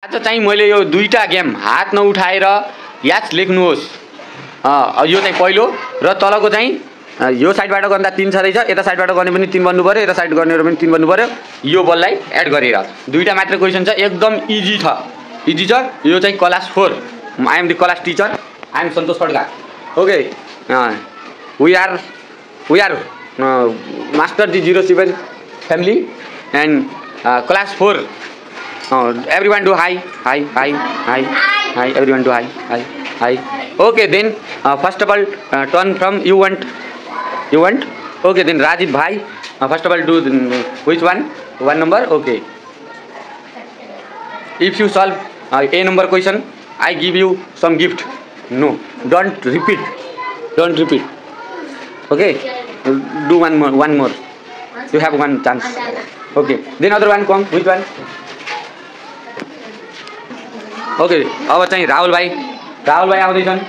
आज चाहिँ मैले यो दुईटा गेम हात नउठाएर याच लेख्नुहोस्। यो चाहिँ पहिलो र तलको चाहिँ यो साइडबाट गर्दा 3 छदैछ, यता साइडबाट गर्ने पनि 3 बन्नु पर्यो, यता साइड गर्ने पनि 3 बन्नु पर्यो। यो बललाई एड गरेर दुईटा मात्र क्वेशन छ, एकदम इजी छ। इजी छ। यो चाहिँ class 4। I am the class teacher, I am Santosh Khadka. Okay, we are master the 07 family and class 4. Everyone do hi. Everyone do hi. Okay, then first of all turn from you want. Okay, then Rajiv bhai, first of all do which one number. Okay, if you solve a number question, I give you some gift. No, don't repeat. Okay, do one more. You have one chance. Okay, then other one come. Which one? Okay, अब चाहिँ राहुल भाइ आउँदैछन्।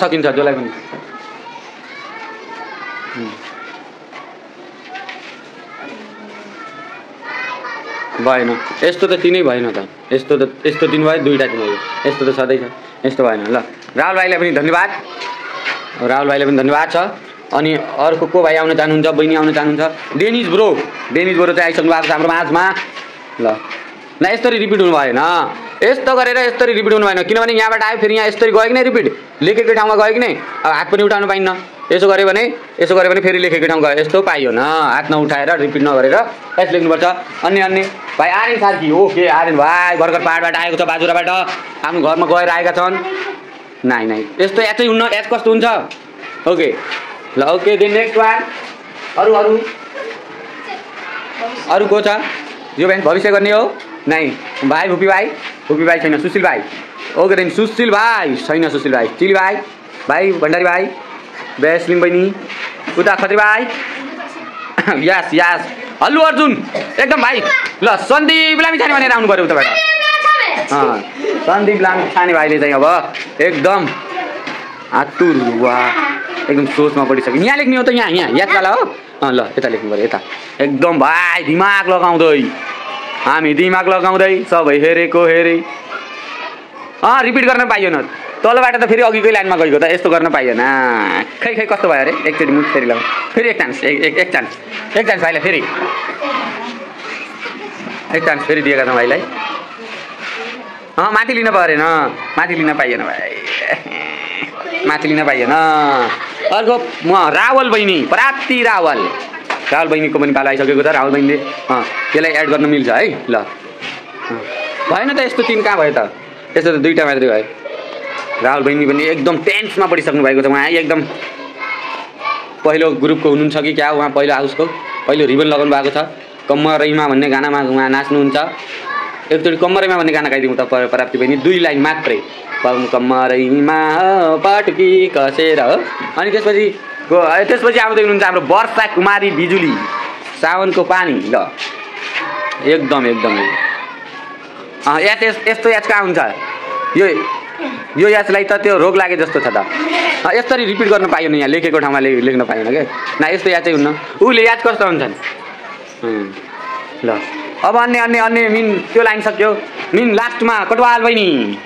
सकिन्छ जसलाई पनि। भएन, यस्तो त तिनै भएन त। यस्तो दिन भयो, दुईटा दिन भयो। यस्तो त सधैँ छ, यस्तो भएन। ल, राहुल भाइलाई पनि धन्यवाद छ। अनि अर्को को भाइ आउन चाहनुहुन्छ? बहिनी आउन चाहनुहुन्छ? डेनिज ब्रो चाहिँ आइसक्नु भएको छ हाम्रो माझमा। ल, यसरी रिपिट हुनु भएन, यस्तो गरेर यसरी रिपिट हुनु भएन, किनभने यहाँबाट आयो फेरि यहाँ यसरी गयो कि नै रिपिट, लेखेको ठाउँमा गयो कि नै। अब हात पनि उठाउनु पाइन्न। यसो गऱ्यो भने फेरि लेखेको ठाउँ गयो, यस्तो पाइयो न। हात नउठाएर रिपिट नगरेर यसो लेख्नुपर्छ। अन्य भाइ आर्यन सार्की। ओके, आर्यन भाइ भर्खर पाहाडबाट आएको छ, बाजुराबाट आफ्नो घरमा गएर आएका छन्। नाइ यस्तो याद चाहिँ हुन्न। याद कस्तो हुन्छ? ओके, ल, ओके, देन नेक्स्ट वान। अरू को छ? यो भाइ भविष्य गर्ने हो? नाइ भाइ भुपी भाइ छैन। सुशील भाइ। ओके, देन सुशील भाइ छैन। सुशील भाइ, चिली भाइ भण्डारी भाइ, बेस्लिम बहिनी, उता खत्री भाइ। यस हल्लु अर्जुन एकदम भाइ। ल, सन्दीप लामिछाने भनेर आउनु पर्यो उताबाट। सन्दीप लामिछाने भाइले चाहिँ अब एकदम आतुर एकदम सोचमा पढिसक्यो। यहाँ लेख्ने हो त? यहाँ यादवाला हो? ल, यता लेख्नु पर्यो, यता। एकदम भाइ दिमाग लगाउँदै, हामी दिमाग लगाउँदै सबै हेरेको हेरे। रिपिट गर्न पाइएन। तलबाट त फेरि अघिकै लाइनमा गएको त, यस्तो गर्न पाइएन। खै कस्तो भयो अरे? एकचोटि मुख फेरि लगाऊ। फेरि एक चान्स भाइलाई फेरि एक चान्स फेरि दिएका छौँ भाइलाई। माथि लिन परेन, माथि लिन पाइएन भाइ, माथि लिन पाइएन। अर्को रावल बहिनी, प्राप्ति रावल बहिनीको पनि पालो आइसकेको छ। रावल बहिनीले त्यसलाई एड गर्न मिल्छ है। ल, भएन त यस्तो 3 कहाँ भयो त? यस्तो त 2टा मात्रै भयो। राहुल बहिनी पनि एकदम टेन्समा पढिसक्नु भएको छ। उहाँ एकदम पहिलो ग्रुपको हुनुहुन्छ कि क्या? उहाँ पहिलो हाउसको पहिलो रिबन लगाउनु भएको छ। कम्मरैमा भन्ने गानामा उहाँ नाच्नुहुन्छ। एकचोटि कम्मरैमा भन्ने गाना गाइदिउँ त प्राप्ति बहिनी, 2 लाइन मात्रै। कम्मरैमा पटुकी कसेर हो। अनि त्यसपछि आउँदै हुनुहुन्छ हाम्रो वर्षा कुमारी बिजुली, सावनको पानी। ल, एकदम यस्तो याद कहाँ हुन्छ? यो याचलाई त त्यो रोग लागे जस्तो छ त। यसरी रिपिट गर्न पाइएन, यहाँ लेखेको ठाउँमा लेख्न पाइएन क्या। न, यस्तो याद चाहिँ हुन्न। उसले याद कस्तो हुन्छन्? ल, अब अन्य मिन त्यो लाइन सक्यो। मिन लास्टमा कटवाल बहिनी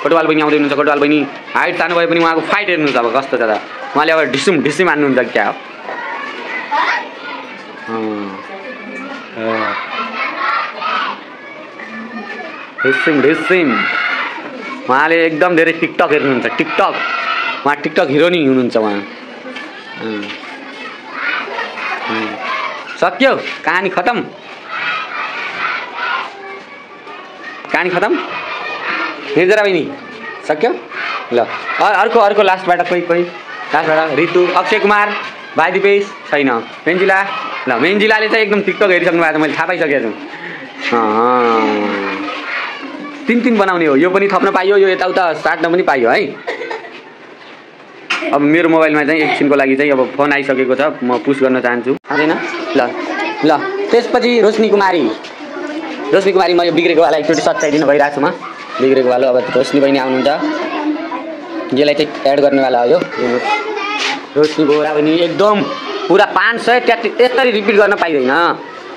आउँदै हुनुहुन्छ। कटवाल बहिनी हाइट सानो भए पनि उहाँको फाइट हेर्नुहुन्छ अब कस्तो छ त। उहाँले अब ढिसिम हान्नुहुन्छ क्या? ढिसिम उहाँले एकदम धेरै टिकटक हेर्नुहुन्छ। उहाँ टिकटक हिरो नि हुनुहुन्छ उहाँ। सक्यो, कहानी खतम। निर्जरा बहिनी सक्यो। ल, अर्को लास्टबाट कोही लास्टबाट ऋतु, अक्षय कुमार, भाइ दिपेश छैन। मेन्जिला। ल, मेन्जिलाले चाहिँ एकदम टिकटक हेरिसक्नु भएको छ, मैले थाहा पाइसकेको छु। 3 बनाउने हो। यो पनि थप्न पाइयो, यो यताउता साट्न पनि पाइयो है। अब मेरो मोबाइलमा चाहिँ एकछिनको लागि चाहिँ अब फोन आइसकेको छ, म पुस गर्न चाहन्छु। आउँदैन? ल, त्यसपछि रोशनी कुमारी म यो बिग्रेको वाला एकचोटि सच्याइदिनु भइरहेको छु म। बिग्रेको वाला अब रोशनी बहिनी आउनुहुन्छ, यसलाई चाहिँ एड गर्नेवाला हो। यो रोशनी बोरा बहिनी एकदम पुरा 533 यसरी रिपिट गर्न पाइँदैन।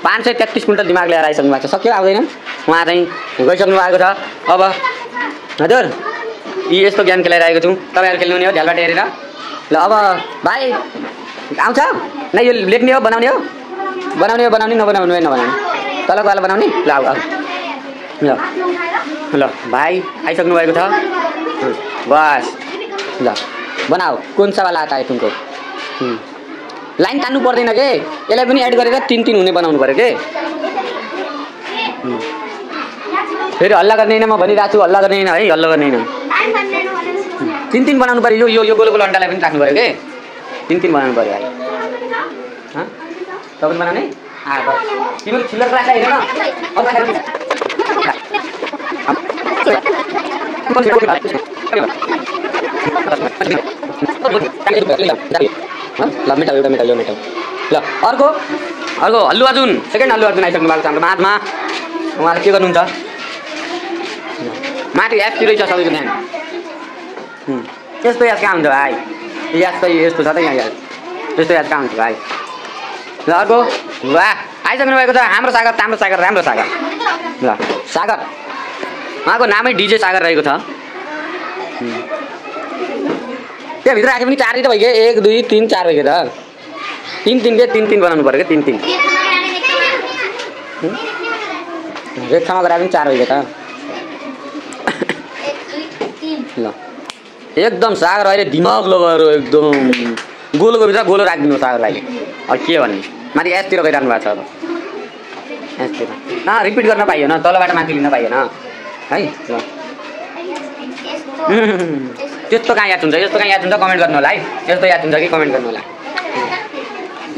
533 कुन्टल दिमाग ल्याएर आइसक्नु भएको छ। सक्यो? आउँदैन? उहाँ चाहिँ गइसक्नु भएको छ। अब हजुर यी यस्तो गेम खेलाइरहेको छौँ, तपाईँहरू खेल्नु हुने हो झ्यालबाट हेरेर। ल अब भाइ आउँछ न, यो लेख्ने हो बनाउने हो, बनाउने हो बनाउने, नबनाउने नबनाउने, तलको वाला बनाउने। ल अब ल ल भाइ आइसक्नु भएको छ बस। ल बनाओ, कुन सा वाला आता है तुमको? लाइन तान्नु पर्दैन के, यसलाई पनि एड गरेर 3-3 हुने बनाउनु पऱ्यो के। फेरि हल्ला गर्ने होइन, म भनिरहेको छु हल्ला गर्ने होइन है, हल्ला गर्ने होइन। 3-3 बनाउनु पऱ्यो। यो गोलो गोलो अन्डालाई पनि राख्नु पऱ्यो के, 3-3 बनाउनु पऱ्यो भाइ। तपाईँ बनाउने बस तिम्रो छिल्लर क्लास हेर न। ल मेटाउ, एउटा मेटाउ, यो मेटाउ। ल अर्को अल्लु अर्जुन, सेकेन्ड अल्लु अर्जुन आइसक्नु भएको छ हाम्रो माझमा। उहाँले के गर्नुहुन्छ माथि एपतिरै छ सबैको ध्यान। यस्तो याद कहाँ हुन्छ भाइ, याद त यस्तो छ त यहाँ, याद यस्तो याद कहाँ हुन्छ भाइ। ल अर्को वाह आइसक्नु भएको छ हाम्रो सागर, ताम्रो सागर, राम्रो सागर। ल सागर, उहाँको नामै डिजे सागर रहेको छ। त्यहाँभित्र राखे पनि 4 त भइगयो, 1 2 3 4 भइगयो त। 3-3 के 3-3 बनाउनु पऱ्यो क्या, 3-3 रेखामा गराए पनि 4 भइगयो त। ल एकदम सागर अहिले दिमाग लगाएर एकदम गोलोको भित्र गोलो राखिदिनु सागर भाइले। अब के भन्ने, माथि एसतिर गइरहनु भएको छ। अब एसतिर रिपिट गर्न पाइएन, तलबाट माथि लिन पाइएन है। ल त्यस्तो कहाँ याद हुन्छ, यस्तो कहाँ याद हुन्छ, कमेन्ट गर्नु होला है। यस्तो याद हुन्छ कि कमेन्ट गर्नु होला।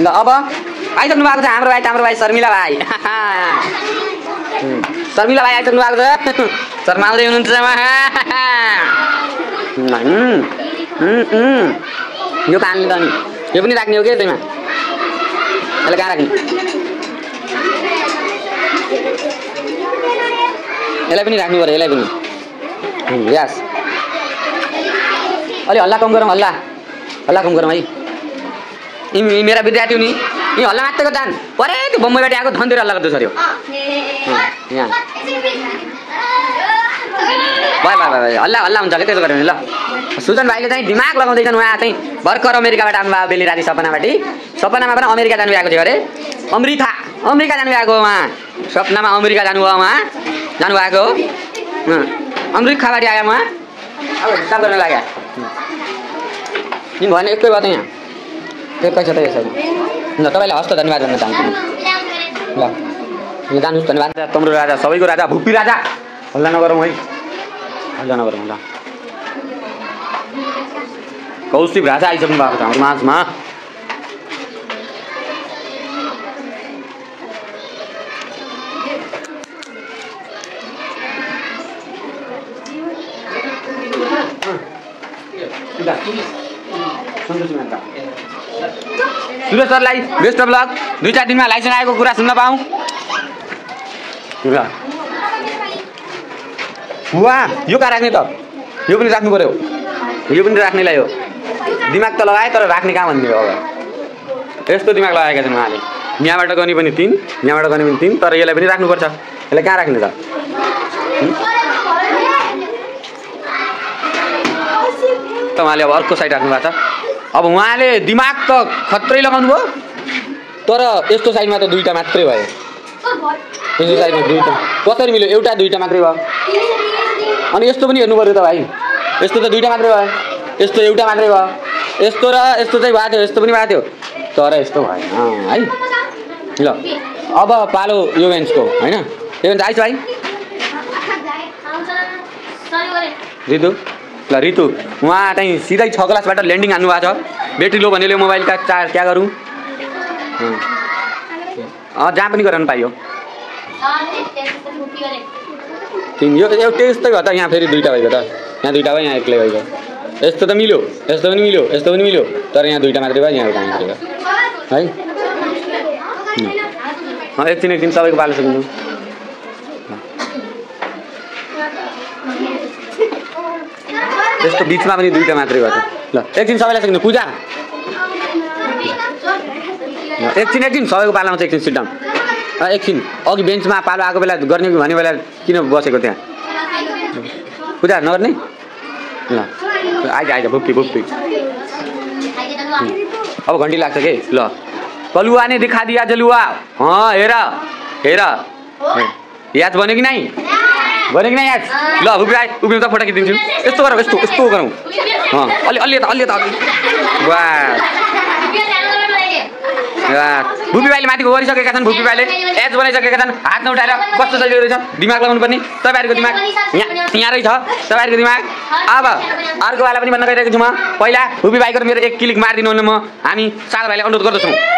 ल अब आइसक्नु भएको छ हाम्रो भाइ, हाम्रो भाइ शर्मिला भाइ। शर्मिला भाइ आइसक्नु भएको छ, शर्माउँदै हुनुहुन्छ। यो कानले त नि यो पनि राख्ने हो कि त्यसमा, यसलाई कहाँ राख्ने, यसलाई पनि राख्नु पऱ्यो, यसलाई पनि। यस अलि हल्ला कम गरौँ, हल्ला कम गरौँ है। यी मेरा विद्यार्थी हुने यी हल्ला मात्रै जान परे, त्यो बम्बईबाट आएको धनतिर हल्ला गर्दै छर्यो यहाँ। भाइ हल्ला हुन्छ कि त्यसो गऱ्यो भने। ल सुजन भाइले चाहिँ दिमाग लगाउँदैछन्, उहाँ चाहिँ भर्खर अमेरिकाबाट आउनुभयो बेली राति सपनामाथि। सपनामा पनि अमेरिका जानुभएको थियो अरे, अमेरिका जानुभएको हो उहाँ, सपनामा अमेरिका जानुभयो उहाँ, जानुभएको हो अमेरिकाबाट आयो उहाँ। अब हिसाब गर्न लाग्यो नि भने एकै बात यहाँ एकै छ त यसरी। ल तपाईँलाई हस्त धन्यवाद भन्न चाहन्छु। ल यो जानुहोस्, धन्यवाद। तम्रो राजा, सबैको राजा, भुपी राजा। हल्ला नगरौँ है, हल्ला नगरौँ। ल कौशिक राजा आइसक्नु भएको छ हाम्रो माझमा। सुरेश सरलाई बेस्ट अफ लक। 2-4 दिनमा लाइसेन्स आएको कुरा सुन्न पाऊँ। वाह यो कहाँ राख्ने त, यो पनि राख्नु पऱ्यो, यो पनि राख्नेलाई हो। दिमाग त लगाए तर राख्ने कहाँ भन्ने हो। अब यस्तो दिमाग लगाएका छन् उहाँले, यहाँबाट गर्ने पनि 3, यहाँबाट गर्ने पनि 3, तर यसलाई पनि राख्नुपर्छ। यसलाई कहाँ राख्ने त, उहाँले अब अर्को साइड राख्नु भएको छ। अब उहाँले दिमाग त खत्रै लगाउनु भयो, तर यस्तो साइडमा त 2टा मात्रै भयो। यस्तो साइडमा 2टा कसरी मिल्यो, एउटा 2टा मात्रै भयो। अनि यस्तो पनि हेर्नु पऱ्यो त भाइ, यस्तो त 2टा मात्रै भयो, यस्तो एउटा मात्रै भयो, यस्तो र यस्तो चाहिँ भएको थियो, यस्तो पनि भएको थियो, तर यस्तो भएन है। ल अब पालो यो बेन्चको होइन, यो बेन्च आइस भाइ रितु। ल रितु उहाँ चाहिँ सिधै 6 क्लासबाट ल्यान्डिङ हान्नु भएको छ। ब्याट्री लो भनेले मोबाइलका चार्ज क्या गरौँ, जहाँ पनि गराउनु पाइयो। यो त्यस्तै भयो त, यहाँ फेरि 2टा भइगयो त, यहाँ 2टा भयो, यहाँ एक्लै भइगयो। यस्तो त मिल्यो, यस्तो पनि मिल्यो, यस्तो पनि मिल्यो, तर यहाँ 2टा मात्रै भयो, यहाँ एउटा मात्रै भयो है। एकछिन सबैको पालो सक्नु। यस्तो बिचमा पनि 2टा मात्रै भयो त। ल एकछिन सबैलाई सक्नु, पूजा एकछिन सबैको पालामा चाहिँ एकछिन सिट डाउन। एकछिन अघि बेन्चमा पालो आएको बेला गर्ने कि भन्ने बेला किन बसेको त्यहाँ पूजा नगर्ने ल आइज भुप्पी अब घन्टी लाग्छ के ल कलुआ ने दिखा दिया जलुआ हेर याद बन्यो कि नहीं बन्यो कि नहीं याद ल भुप्पी आइ उभिनु त फोटो खिचिदिन्छु यस्तो गरौँ यस्तो गरौँ अलि त भुप्पी भाइले माथि गरिसकेका छन् भुप्पी भाइले एज बनाइसकेका छन् हात नउठाएर कस्तो चलिरहेको रहेछ दिमाग लगाउनु पर्ने तपाईँहरूको दिमाग यहाँ रहेछ तपाईँहरूको दिमाग अब अर्को वाला पनि भन्न गइरहेको छु म पहिला भुप्पी भाइको मेरो एक क्लिक मारिदिनु हुन हामी सागर भाइले अनुरोध गर्दछौँ